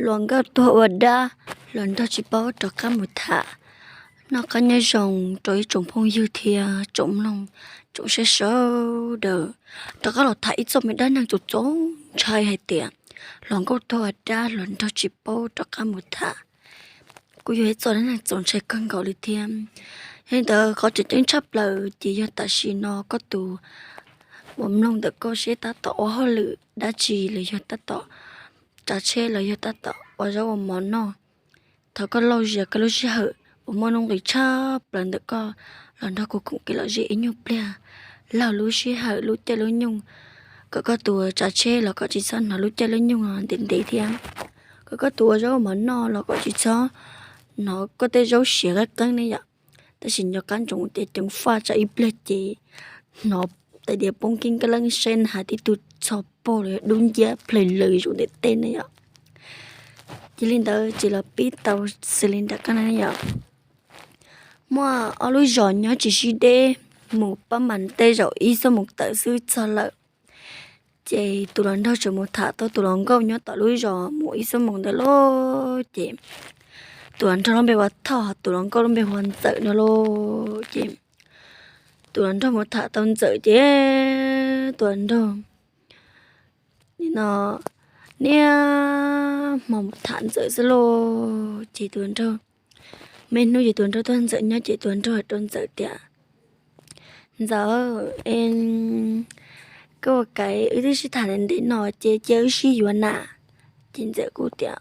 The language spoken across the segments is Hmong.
Hluas nkauj tuag ua dab, hluas nraug tsis paub rov qab mus tham. Noj qab nyob zoo rau ib tsoom phooj ywg thiab tsoom mloog, tsoom saib sawv daws. Rov qab los tham ib txoj me dab neeg txaus txaus ntshai hais tias hluas nkauj tuag ua dab, hluas nraug tsis paub rov qab mus tham. Kuj yog ib txoj dab neeg txaus ntshai kawg nkaus li thiab. Yog li ntawd qhov tseem ceeb tshaj plaws ces yog tam sim no koj tus uas mloog ntawm koj seb tab tom ua hauj lwm dab tsi los yog tab tom tsav tsheb los yog tab tom ua zaub ua mov noj. Thov koj lauj zias koj lub sij hawm uas muaj nuj nqis tshaj plaws ntawm koj los nrog kuv koom kev lom zem ib nyuag pliag, laug lub sij hawm lub caij lub nyoog. Kom koj tus tsav tsheb los kom tsis txhob hnov lub caij lub nyoog ntev ntev thiab, kom koj tus ua zaub ua mov noj los kom tsis txhob hnov koj tej zaub siav qeeb qeeb ne yom. Tab sis nco qab ntsoov tias ceev faj tsam ib pliag ces hnov tais diav poob keeb kab leeb saib na has tib tug txho pog los yog dub nciab plhws lws zaum ntev tej ne yom. Cia li ntawd ces los pib tau xws li nram qab no ne yom. Muaj ob lub zos nyob tsis sib deb, mus pab mas tej zaum ib xuab moos tawm xwb txog lawm. Ces tus hluas nraug tseem mus tham tau tus hluas nkauj nyob tom lub zos mus ib xuab moos ntawd lauj. Ces tus hluas nraug lub npe hu ua Thoj, tus hluas nkauj lub npe hu ua Ntxawm no lauj. Ces tus hluas nraug mus tham tau Ntxawm ces tus hluas nraug nim no niaj hmo mus tham Ntxawm xwb lauj. Ces tus hluas nraug, muaj ib hnub ces tus hluas nraug tuaj Ntxawm nyob ces tus hluas nraug hais rau Ntxawm tias, Ntxawm, koj ua cas wb twb sib tham ntev ntev no ces cia wb sib yuav na. Ces Ntxawm kuj tias,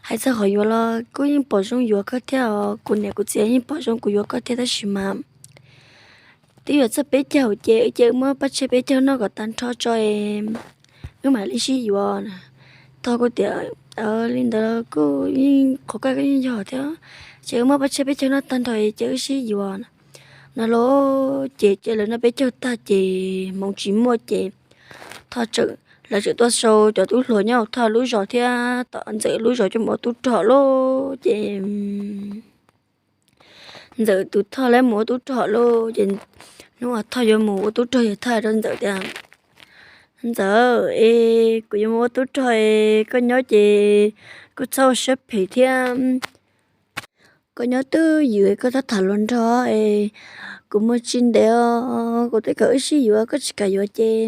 hais txog qhov yuav los kuj yeej pom zoo yuav koj thiab os, kuv niam kuv txiv yeej pom zoo kuv yuav koj thiab tab sis mas twb yuav txog peb caug ces wb cia wb muab paj tseg peb caug noj kom tag nrho tso es wb mam li sib yuav. Thoj kuj tias, Li ntawd kuj yeej qhov kaj koj yeej yog thiab, ces wb muab paj tseg peb caug noj tag nrho es cia wb sib yuav no lauj. Ces cia lawv noj peb caug tag ces hmoov tsis muaj ces Thoj tseem, lawv tseem tuaj sau cov tub hluas nyob Thoj lub zos thiab tom Ntxawm lub zos coj mus ua tub rog lauj. Ces Ntxawm tus Thoj lawv mus ua tub rog lauj. Ces hnub uas Thoj yuav mus ua tub rog ces Thoj hais rau Ntxawm tias, Ntxawm, es kuv yuav mus ua tub rog es koj nyob ces koj txhob ua siab phem thiab. Koj nyob twj ywm koj txhob tham hluas nraug es kuv mus tsis ntev os, kuv twb kom wb sib yuav koj tsis kam yuav ces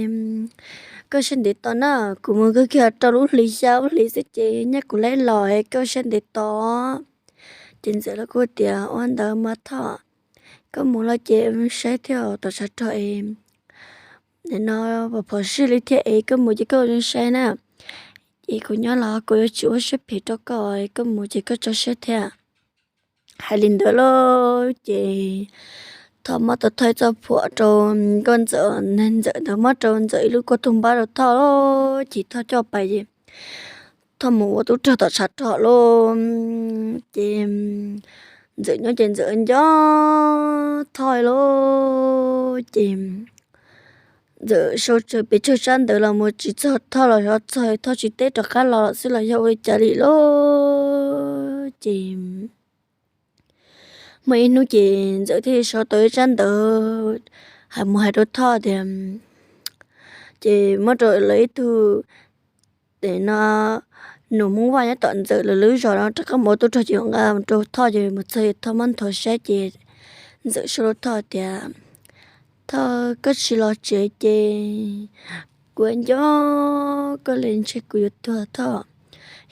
koj siab ntev tos na, kuv mus kawg kiag rau lub hli xya lub hli xwb ces nyaj kuv laib los es koj siab ntev tos. Ces Ntxawm los kuj tias, Ua ntawd mas Thoj, koj mus los ces saib thiab tom tshav rog es no phom phom sij li thiab es koj mus ces koj zoo saib na. Es kuv nyob los kuv yuav tsis ua siab phem rau koj, koj mus ces koj tso siab thiab. Hais li ntawd lauj ces Thoj muab tau Thoj ib txoj phuam rau Nkauj Ntxawm, Ntxawm ntawd muab rau Ntxawm ib lub kauj toog npab rau Thoj lauj. Ces Thoj coj pais ces Thoj mus ua tub rog tom tshav rog lauj. Ces Ntxawm nyob ces Ntxawm nco Thoj lauj. Ces Ntxawm sau tsawg pes tsawg tsab ntawv los mus tsis txog Thoj los xyov txog Thoj tsis teb rov qab los xwb los yog ua li cas li lauj. Ces muaj ib hnub ces Ntxawm thiaj sau tau ib tsab ntawv hais mus hais rau Thoj tias, ces muab rau lawv ib tug no nus Hmoob Vaj nyob tom Ntxawm lawv lub zos no rov qab mus ua tub rog ces nqa rau Thoj ces mus txog Thoj muab nthuav saib ces Ntxawm sau rau Thoj tias, Thoj, koj tsis los tsev ces kuv nco koj li ntshe kuv yuav tuag Thoj.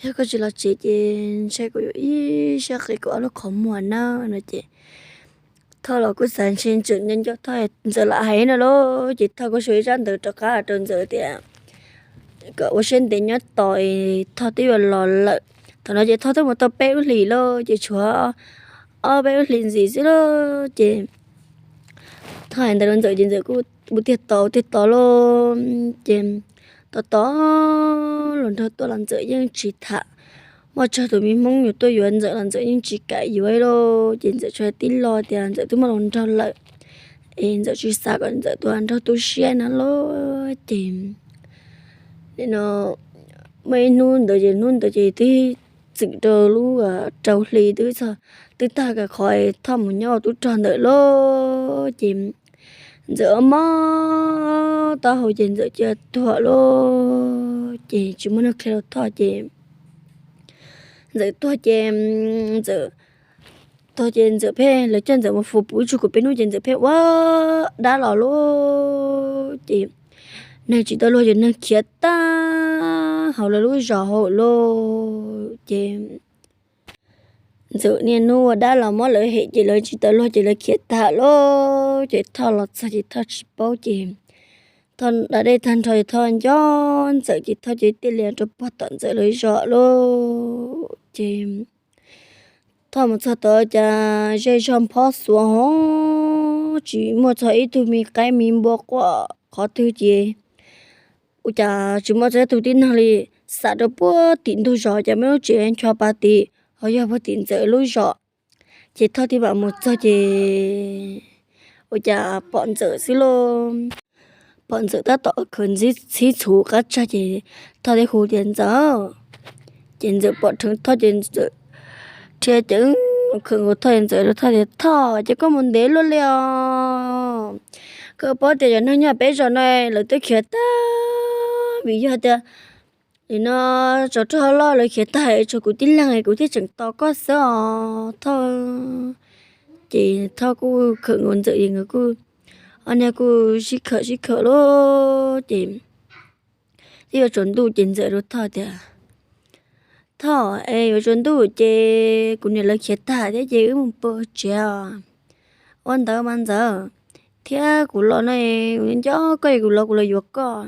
Yog koj tsis los tsev ces ntshe kuv yuav ib siab qiv kuv ob lub qhov muag na no ces Thoj los kuj xav ntshe Ntxawm nco nco Thoj, Ntxawm lam hais no lauj. Ces Thoj kuj sau ib tsab ntawv rov qab rau Ntxawm tias kom ua siab ntev nyob tos es Thoj twb yuav los lawm. Thaum no ces Thoj twb mus tau peb lub hlis lauj, ces tshuav ob peb lub hlis ntxiv xwb lauj. Ces Thoj hais ntawd rau Ntxawm ces Ntxawm kuj ua tiag tos ua tiag tos lauj. Ces tos tos hluas nraug tuaj los Ntxawm yeej tsis tham. Muaj tsawg tus me Hmoob yuav tuaj yuav Ntxawm los Ntxawm yeej tsis kam yuav lauj. Ces Ntxawm tsuas tib lo tias Ntxawm twb muaj hluas nraug lawm, es Ntxawm tsis xav kom Ntxawm tus hluas nraug tu siab no lauj. Ces nim no muaj ib hnub ntawd ces hnub ntawd ces twb txwm rau lub rau hli twb txog, twb tag qhov Thoj mus nyob ua tub rog ntawm lauj. Ces Ntxawm mob taub hau ces Ntxawm cia tuag lauj. Ces tsis muaj neeg qhia rau Thoj ces Ntxawm tuag ces Ntxawm tuag ces Ntxawm pheej, lawv coj Ntxawm mus faus puv ib tsug kaum peb hnub ces Ntxawm pheej ua dab los lauj. Ces neeg tsis tau luag ces neeg khiav tag hauv lawv lub zos hauv lauj. Ces Ntxawm niaj hnub ua dab los mob lawv hem ces lawv tsis tau luag ces lawv khiav tag lauj. Ces Thoj los txog ces Thoj tsis paub ces Thoj da dej tag nrho ces Thoj nco Ntxawm ces Thoj ces thiaj li rau puag tom Ntxawm lawv zos lauj. Ces Thoj mus txog tod cas zej zog phob xuav ho tsis muaj txog ib tug me qaib me npua quaj qhov twg ces ua cas tsis muaj txog ib tug tib neeg li. Xam rau puag tim ntug zos cas muaj lub tsev ncho pa tim ho yog puag tim Ntxawm lub zos. Ces Thoj thiaj mam mus txog ces ua cas pom Ntxawm xwb lauj. Pom Ntxawm tab tom khawv ntxhib txhuv qab tsag ces Thoj thiaj hu tias, Ntxawm. Ces Ntxawm pom dheev Thoj ces Ntxawm rhia ceev khawm nkaus Thoj ces Ntxawm rau Thoj tias, Thoj, ces koj mus ntev luaj li os. Koj paub tias cov neeg nyob peb zos no lawv twb khiav tag vim yog tias nim no tsov rog loj lawv khiav tag es tshuav kuv tib leeg es kuv thiaj tseem tos koj xwb os Thoj. Ces Thoj kuj khawm nkaus Ntxawm es nkawd kuj, ob niag kuj sib khawm sib khawm lauj. Ces twb yuav tsaus ntuj ces Ntxawm rau Thoj tias, Thoj, es yuav tsaus ntuj ces kuv niam lawv khiav tag thiab ces wb mus pw tsev os. Ua ntawd mas Ntxawm, thiab kuv los no kuv nco koj es kuv los kuv los yuav koj.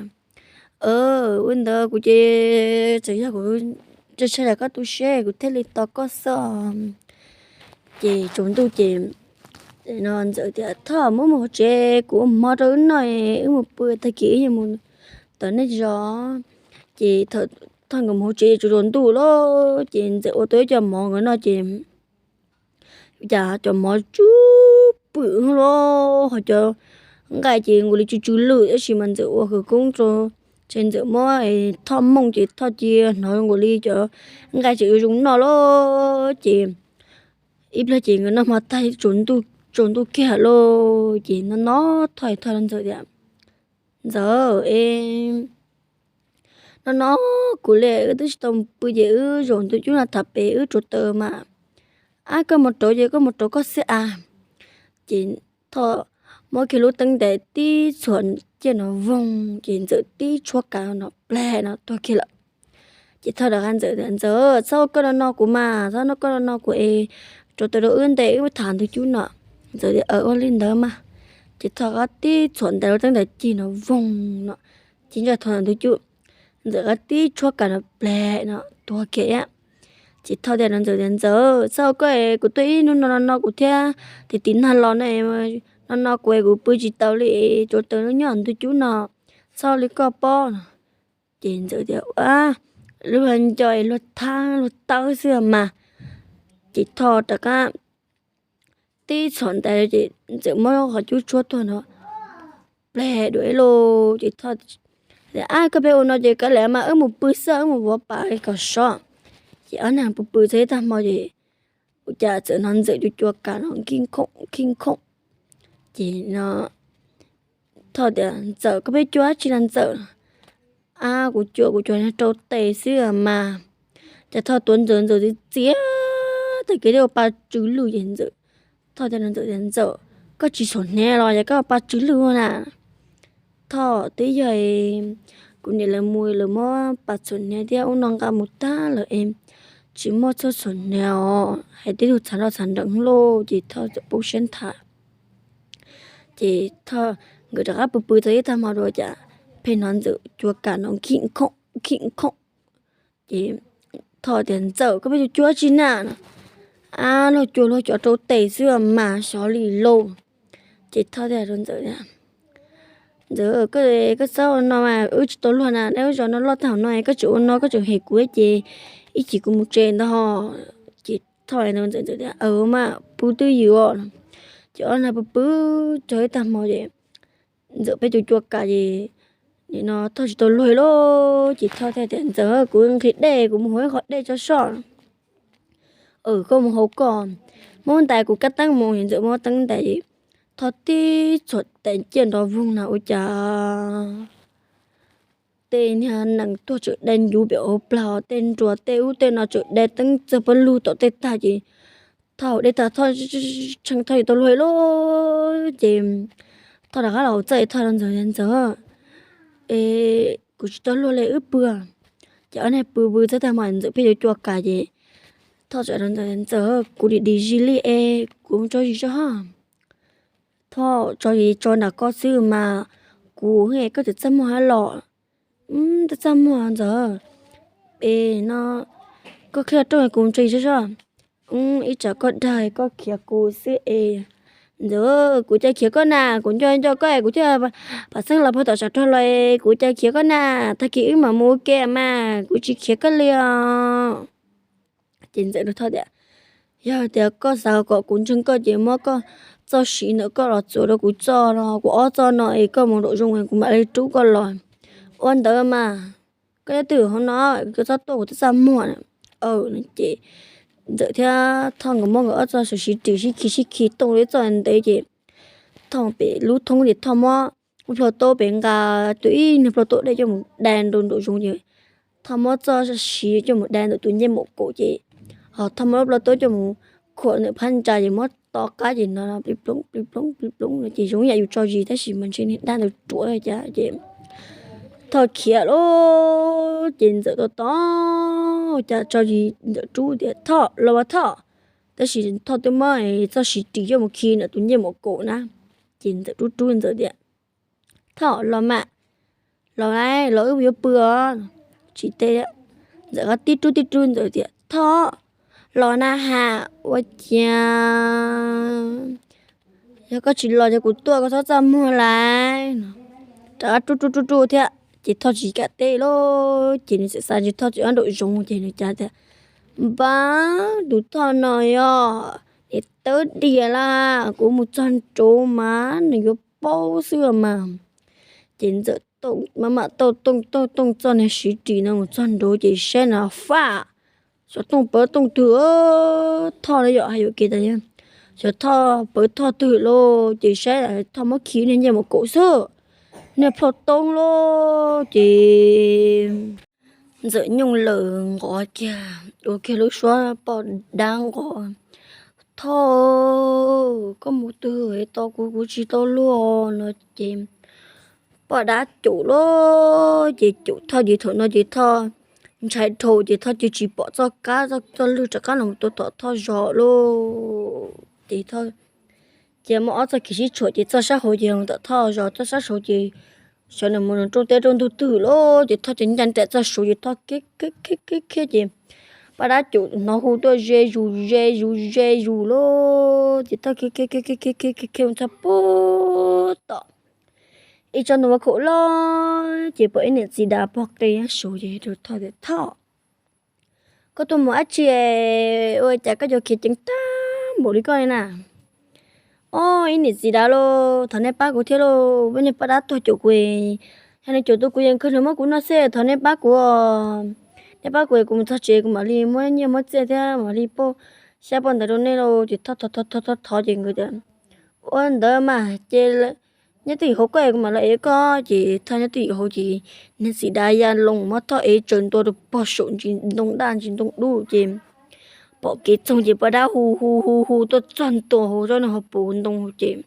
Ua ntawd kuv ces txawm yog kuv ntshai tsam koj tu siab kuv thiaj li tos koj xwb. Ces tsaus ntuj ces no Ntxawm tias, Thoj, muab mus hauv tsev, kuv ua hmo rau wb noj, wb mus pw tag kis wb yuav mus tom nej zos. Ces Thoj nkawd mus hauv tsev tsaus tsaus ntuj lawm ces Ntxawm ua tau ib co mov nkawd noj ces cas cov mov tsw pwm lawm ho cov nqaij ces nkaus li tsw tsw lwj tab sis mas Ntxawm ua khawv koob rau, ces Ntxawm muab Thoj mooj ces Thoj cia hnov nkaus li cov nqaij tseem yuav zoo noj lawm ces ib pliag ces nkawd noj hmo tag tsaus ntuj kiag lawm ces no no Thoj, Thoj Ntxawm tias, Ntxawm es no no kuv li wb twb tsis tau mus pw ces wb zaum ntu cub no tham pem wb rauv taws mas. Ab, koj mus rauv ces koj mus rauv koj xwb as. Ces Thoj muab kiag lub teeb ntais tib txhuam ciaj nrov voog ces Ntxawm tib tshuab kav no pleg no tuag kiag lawm. Ces Thoj rov qab Ntxawm tias, Ntxawm, txhob ua koj no no kuv mas, txhob ua koj no no kuv es rauv taws rau wb nte wb tham ntu cub no. Ntxawm tias, Aws, ua li ntawd mas. Ces Thoj rov qab tib txhuam ntais lub teeb ntais cig nrov voog no, ces ntsaj thov ntawm ntu cub, Ntxawm rov qab tib tshuab kav no pleg no tuag kiag thiab. Ces Thoj thiaj rau Ntxawm tias, Ntxawm, txhob ua koj es kuv tuaj ib hnub no no no kuv thiab tiv tiv nag los no no no kuv es kuv pw tsis tau li, rauv taws nyob ntu cub no, txhob ua li koj pob no. Ces Ntxawm tias, Ua, luag nco es luag thab luag tawb xwb mas. Ces Thoj rov qab tib txhuam ntais ces Ntxawm muab qhov cub tshuab tuag no pleg dua ib lub. Ces Thoj tias, Ab, koj pheej ua no ces kav liam mas wb mus pw xwb, wb mus vov pas kom sov. Ces ob niag pw pw txog ib tag hmo ces ua cas txawm hnov Ntxawm cua cua kas no nkij nkhooj nkij nkhooj. Ces no Thoj tias, Ntxawm, koj pheej cua dab tsi na Ntxawm? Ab, kuv cua kuv cov niag rau tes xwb mas. Ces Thoj tuav Ntxawm, Ntxawm txiv txiav tag kev thiab ua pa tsw lwj ces Ntxawm, Thoj thiaj rau Ntxawm tias, Ntxawm, koj tsis txhuam hniav los yog koj ua pa tsw lwj na? Thoj, twb yog kuv niam lawv mus lawv muab pas txhuam hniav thiab ub no nqa mus tag lawm es tsis muaj txhuj txhuam hniav os, hais tib tug txhav nroj txhav nrees lauj. Ces Thoj txawm poob siab nthav. Ces Thoj nkawd rov qab pw pw txog ib tag hmo dua cas pheej hnov Ntxawm cua kas no nkij nkhooj nkij nkhooj. Ces Thoj tias, Ntxawm, koj pheej cua cua dab tsi na? Ab, luag cua luag cov rau tes xwb mas, xyov li lauj. Ces Thoj thiaj rau Ntxawm tias, Ntxawm, koj txhob ua no mas, wb tsis tau luag na, neb lub zos no loj tag hauv no, koj tseem ua no koj tseem hem kuv ces ib chim kuv mus tsev ntag ho. Ces Thoj ntawd Ntxawm tias, Aws mas, pw twj ywm os. Ces ob niag pw pw txog ib tag hmo ces Ntxawm pheej cua cua kas ces nim no Thoj tsis tau luag lauj. Ces Thoj thiaj tias, Ntxawm, kuv nqhis dej, kuv mus hau ib qho dej tso soj. Aws, koj mus hau koj, muab ntais kuv kab teeb mus. Ces Ntxawm muab teeb ntais ces Thoj tib txhuam tes ciaj nrov voog na ua cas tej niag nees tuag tseem dai ncuv pem hauv plag, tej nruas tej ub tej no tseem dai teeb txawg pawg lug tom tej tag ces Thoj dej tag Thoj tshee Thoj yuav tau luag lawm ces Thoj rov qab los txawj Thoj rau Ntxawm, Ntxawm, es kuv tsis tau luag li wb pw. Ces ob niag pw pw txog tag hmo Ntxawm pheej yuav cua kas ces Thoj txawm rau Ntxawm, Ntxawm, kuv dim dim zis li es kuv tso zis tso hos. Thoj, tso zis tso nram koj xwb mas, kuv es koj txawm txaj muag hab los. Txaj txaj muag Ntxawm, es no koj khiav rooj kuv tso zis tso. Ib tsam koj dag koj khiav kuv xwb es. Ntxawm, kuv cas khiav koj na, kuv nco nco koj es kuv thiaj pam xeeb los puag tom tshav rog los es kuv cas khiav koj na. Tag kis wb mam mus ua ke mas, kuv tsis khiav koj li os. Ces Ntxawm rau Thoj tias, yog tias koj xav kom kuv ntseeg koj ces muab koj txoj siv ntawm koj los txuas rau kuv txoj no, kuv ob txoj no es koj mus nraum zoov kuv mam li rub koj los. Ua ntawd mas, koj nyob twj ywm hauv no, koj txhob tuaj kuv twb txaj muag na. Ces Ntxawm thiab Thoj nkawd muab nkawd ob txoj sawv siv ris sib khi sib khi tooj li txoj ntev ces Thoj pem lub thoob ces Thoj muab lub plhaub taub pem nqa tus ib niag plhaub taub dej coj mus da rau nraum zoov ces Thoj muab txoj siv coj mus da ntawm tus ncej maum kaum ces, ho Thoj muab lub plhaub taub coj mus khuam ntawm phab ntsa ces muab to qab ces no plig ploog plig ploog plig ploog no ces zoo yam yus tso zis tab sis mas ntshe niag dab ntawd ruam cas ces Thoj khiav lawm. Ces Ntxawm tos tos cas tso zis Ntxawm rub tias Thoj los as Thoj, tab sis Thoj twb muab txoj siv ris coj mus khi ntawm tus ncej maum kaum na. Ces Ntxawm rub rub Ntxawm tias Thoj los mas, los los wb yuav pw os. Tsis teb, Ntxawm qab tib rub tib rub Ntxawm tias Thoj los na has, ua cas yog koj tsis los ces kuv tuaj koj txhob txaj muag lawm no. Rov qab rub rub rub rub thiab ces Thoj tsis kam teb lawm ces nws txawm xav ntshe Thoj tseem nyob nraum zoov ces nws cas tias npab, tus Thoj no yog niam tawb diam lawm, kuv mus txog nraud mas nws yuav paub xwb mas. Ces Ntxawm maj mam taug tooj taug tooj txoj niag siv ris no mus txog nraud ces saib na faj, xyov tooj pawv tooj twg, Thoj na yom, hais yuam kev tas xyov Thoj pawv Thoj twg lauj ces saib Thoj muab khi niag ncej maum kaum xwb, niag plhaub taub lauj ces Ntxawm nyooj lawm nqov kiag, ua kiag lub suab poj dab nqov, Thoj, koj mus twg es tos kuv, kuv tsis tau luag no ces poj dab caum lauj ces caum Thoj ces thaum no ces Thoj ntshai dhau ces Thoj cia tsis pom txoj kab txoj lwg rov qab los tua tom Thoj zos lauj ces Thoj cia muab ob txoj kev sib tshuam ces txoj sab hauv ces los tom Thoj zos, txoj sab saud ces sawv nws mus nws rooj teb rooj ntug twg lauj ces Thoj ces ncaj nraim txoj saud ces Thoj khiav khiav khiav khiav ces poj dab caum hnov hu tuaj ze zus ze zus ze zus lauj ces Thoj khiav khiav khiav khiav khiav khiav khiav mus txog puag tom ib tsob ntoo vaj khaum loj ces pom ib niam txiv dav pog qe nyob saud ces rau Thoj tias Thoj, koj tuaj mus dab tsi ua cas koj yuav khiav ceev tag npaum li koj li na? Ob, ib niam txiv dav lauj, thov nej pab kuv thiab lauj, peb niag poj dab tuag caum kuv, yog nws caum tau kuv yeej kawg nws muab kuv noj xwb, thov nej pab kuv, nej pab kuv es kuv mus txog tsev kuv mam li muab nyiaj muab txiaj thiab mam li pauj xyab pauj ntawv rau nej lauj. Ces Thoj thov thov thov thov ces nkawd tias ua ntawd mas ces nyob twj ywm hauv koj es kuv mam los ev koj. Ces Thoj nyob twj ywm hauv ces niag txiv dav ya loo muab Thoj ev tsaws ntua rau pog saum ntsis ntoo daj ntsis ntoo dub ces pom kev txoog ces poj dab hu hu hu hu tuaj txog ntua hauv tsob ntoo hauv paus ntoo ces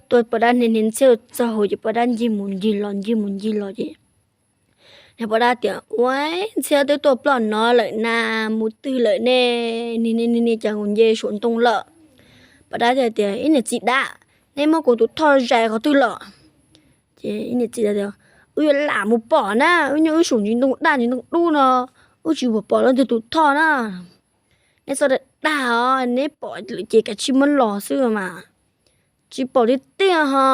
tuaj poj dab hnia hnia ntxhiab txog hauv ces poj dab ncig mus ncig los ncig mus ncig los ces niag poj dab tias ua ntxhiab twb tuaj ploj no lawm na, mus twg lawm ne? Niag niag niag cas mus nce saum ntoo lawm. Poj dab thiaj tias ib niam txiv dav, neb muab kuv tus Thoj zais qhov twg lawm? Ces ib niam txiv dav tias wb yuav lam mus pom na, wb nyob wb saum ntsis ntoo daj ntsis ntoo dub no, wb tsis pom pom leej twg tus Thoj na. Neb txhob dag dag os, neb pom lawm ces kav tsij muab los xwb mas. Tsis pom tiag tiag ho.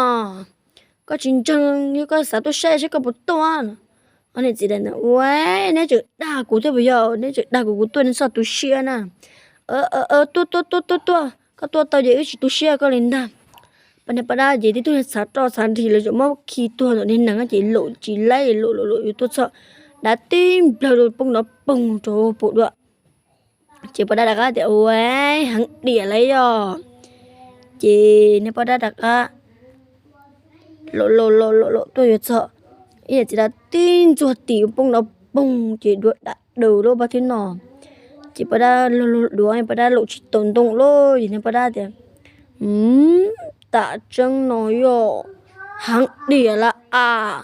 Koj tsis ntseeg, yog koj xav tuaj saib saib koj puas tuaj. Niam txiv dav ua neb tseem dag kuv thiab puas yog? Neb tseem dag kuv, kuv tuaj neb txhob tu siab na. Tuaj tuaj tuaj tuaj tuaj, koj tuaj tau ces wb tsis tu siab koj li ntag. Poj niag poj dab ces tib tug niag txhav roj txhav nrig lawv tseem muab khi tuag ntawm niag nees ces laum tsis laib laum laum laum yuav tuaj txog, dav tib nplawg rau poob nrov poog rau pum dua. Ces poj dab rov qab tias ua heev diam lawm yog. Ces niag poj dab rov qab laum laum laum laum laum tuaj yuav txog ib niam txiv dab tib ntxuag tim poob nrov poog ces dua dam daws lub pab thib no. Ces poj dab luag luag duav poj dab laum tsis tau ntoo lawm ces niag poj dab tias, Tam tseeb no yog heev diam lawm as,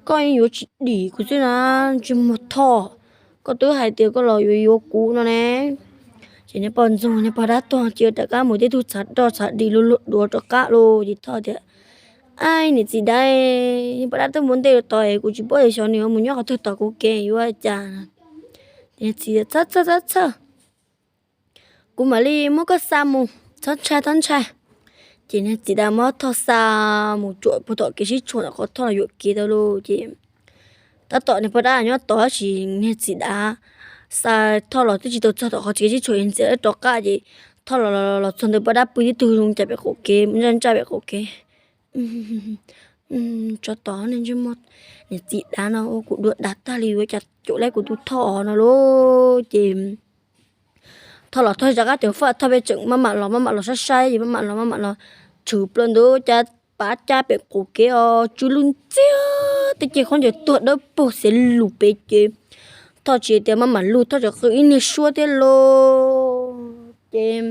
koj yeej yuav tsis dim kuv xwb na, ntsej muag Thoj. Koj twb hais tias koj los yuav yuav kuv no ne. Ces niag poj ntxoog niag poj dab tuag ces rov qab mus tib tug txhav roj txhav dim luag luag duav rov qab los ces Thoj tias, Ab niam txiv dab, niag poj dab twb mus nte tod es kuv tsis paub tias xyov nws yuav mus nyob qhov twg tom kuv kev yuav ua cas. Niag txiv, Txhob txhawj txhob txhawj, kuv mam li muab koj xa mus, txhob ntshai txhob ntshai. Ces niag txiv dab muab Thoj xa mus tsuam puag tom kev sib tshuam ntawm qhov Thoj los yuam kev tau lauj. Ces tab tom niag poj dab nyob tod tab sis niag txiv dab xa Thoj los twb tsis tau txog tom qhov kev sib tshuam, niag txiv dab rov qab ces Thoj los los txog ntawm poj dab pw tib tug zoo cas pem qaum kev, ntsaj ntsaj pem qaum kev. Tsov tom ne, ntsej muag niam txiv dab no ua kuv dua dav tag li, ua cas caum lawm kuv tus Thoj no lauj. Ces Thoj los Thoj rov qab caum faj Thoj peb tseem maj mam los maj mam los saib saib ces maj mam los maj mam los tshwm plaws ntawd cas pav cab pem qaum kev os, tsw lug ntxiag, tej ce khaub ncaws tuag dawb paug xiav lus pem ces Thoj tsis tias maj mam lug, Thoj tseem qw ib niag suab thiab lauj. Ces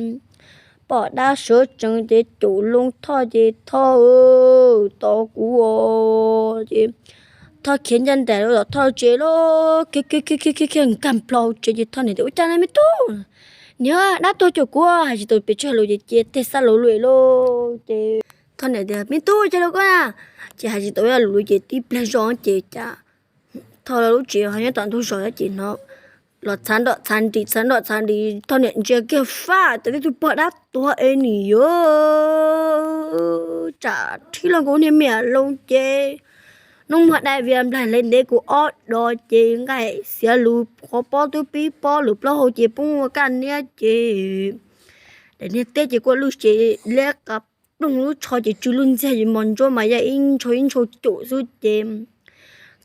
poj dab sawv tsees ces caum loo Thoj ces Thoj, tos kuv os. Ces Thoj khiav ncaj nraim los tom Thoj tsev lauj, khiav khiav khiav khiav nkag nplo tsev ces Thoj niam tias, Ua cas ne me tub? Niag dab tuag caum kuv, hais tsis tau pes tsawg lus ces cia tej xab laus luj lauj. Ces Thoj niam tias, Me tub, ua cas rau koj na? Ces hais tsis tau ib lo lus ces tib pliag zoj ces cas Thoj lub tsev ho nyob tom ntug zos ces hnov los txhav nroj txhav nris txhav nroj txhav nris, Thoj niam ntsia kiag faj tas tib tug poj dab tuag es nim yuav tsam rhib los nkaus niag me loo ces noob muag dai vias nplaig hle ntev kuv ob dos ces nqaij xiav lus qhov pob twb pib pob lwm plaub hau ces poob ua kaj niab ces daim niag teb ces kua lwj ces liab qa ploog lub tsho ces tsw lug ntxiag ces mos ntsuab mas yog ib ntsha ib ntsha caum xwb ces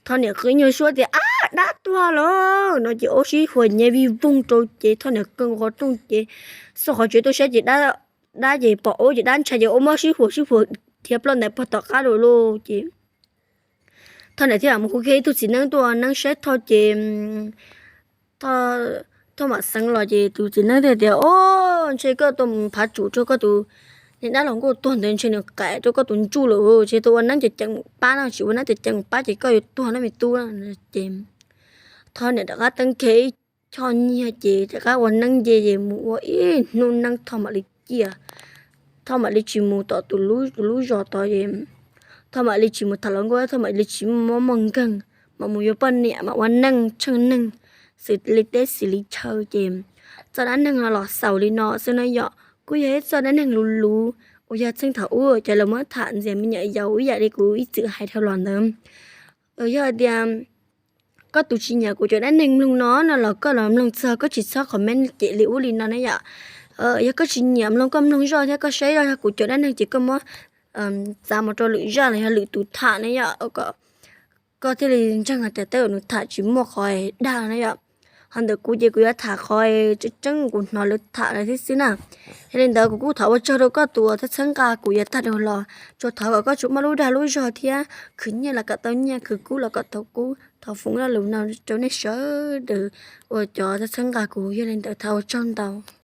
Thoj niam qw ib nyuag suab tias, Ab, dab tuag lawm no ces ua sib huas nyiav vij voog rau ces Thoj niam kaw qhov rooj ces xauj qhov tsev tuaj saib ces dab ces pom ub ces dab ntshai ces ua mob sib huas sib huas dhia ploj ntais puag tom qab rau lauj ces Thoj niam thiaj mam mus hu kiag ib tug txiv neeb tuaj ua neeb saib Thoj ces Thoj mam xeev los ces tus txiv neeb thiaj tias, Ob, ntshe koj tuaj mus phav tsum rau koj tus niag dab laug nkauj tuag ntawd, ntshe nws qais rau koj tus ntsuj lawm, ntshe tuaj ua neeb ces ceev mus pab no, tsis ua neeb ces ceev mus pab ces koj yuav tuag na me tub. Ces Thoj niam rov qab teeb kiag ib choj nyiag ces rov qab ua neeb nce ces mus ua ib hnub neeb Thoj mam li ciaj. Thoj mam li tsis mus tom tus lub zos tod es Thoj mam li tsis mus tham hluas nkauj, Thoj mam li tsis muaj muaj nkeeg, mam mus yuav poj niam mam ua neej tsheej neeg xws li teb xws li chaw ces txoj dab neeg no los xaus li no xwb na yom. Kuj yog ib txoj dab neeg luv luv uas yog txheej thaum ub cov laus muab tham ntxias me nyuam yaus ib yam li kuv ib txwm hais dhau los ntawd. Yog tias koj tus tsis nyiam kuv cov dab neeg mloog no no los koj los mloog txog, koj tsis txhob comment cem li ub li no na yom. Yog koj tsis nyiam mloog, koj mloog zoj thiab koj saib zoj yog kuv cov dab neeg ces koj muab txav mus rau lwm zaj los yog lwm tus tham na yom. Koj thiaj li ntseeg hais tias tej zaum nws tham tsis muaj qhov dag na yom. Ho ntawm kuv ces kuv yuav tham qhov tseeb tseeb kuv hnov lawv tham lawm thiab xwb na. Yog li ntawd kuv kuj thov ua tsaug rau koj tus uas txhawb nqa kuv yav tag dhau los, tsuas thov kom koj tsuas muaj lub dag lub zog thiab khwv nyiaj los kom tau nyiaj, khwv kub los kom tau kub. Thov foom lo lus no rau nej sawv daws uas cov txhawb nqa kuv. Yog li ntawd thov ua tsaug ntau.